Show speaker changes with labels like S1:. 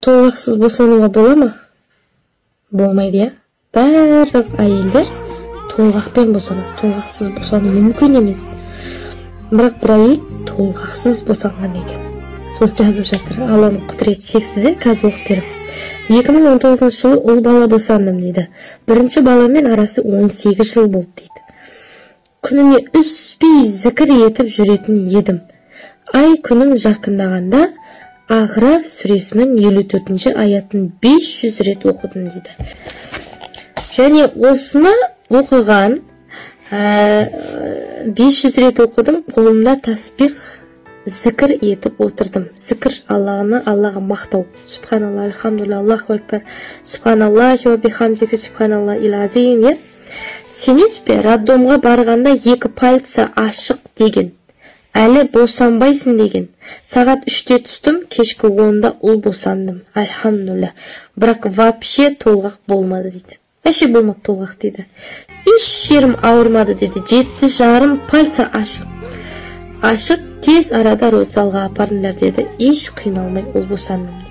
S1: Толғақсыз босануға бола ма? Болмайды, иә? Барлық әйелдер толғақпен босанады. Толғақсыз босану мүмкін емес. Бірақ бір әйел толғақсыз босанған екен. Сол жазып жатыр. Алланың құдіреті шексіз, иә? Қазір оқып беремін. 2019 жылы ұл бала босандым дейді. Бірінші баламен арасы 18 жыл болды дейді. Күніне үзбей зікір етіп жүретін едім. Ай күнім жақындағанда Ағраф сүресінің 54-ші аятын 500 рет оқыдым дейді. Және осыны оқыған 500 рет оқыдым, қолымда таспих, зікір етіп отырдым. Зікір — Алланы, Аллаға мақтау. Субханалла, альхамдулилля, Аллаху акбар, субханаллахи ва бихамдихи, субханаллахил азим, иә? Сенесіз бе, роддомға барғанда екі пальцы ашық деген. Әлі босанбайсың деген. Сағат 3-те түстім, кешкі 10-да ұл босандым. Альхамдулилля. Бірақ вообще толғақ болмады дейді. Вообще болмады толғақ дейді. Еш жерім ауырмады дейді. 7,5 пальцы ашық. Ашық, тез арада родзалға апарыңдар деді. Еш қиналмай ұл босандым.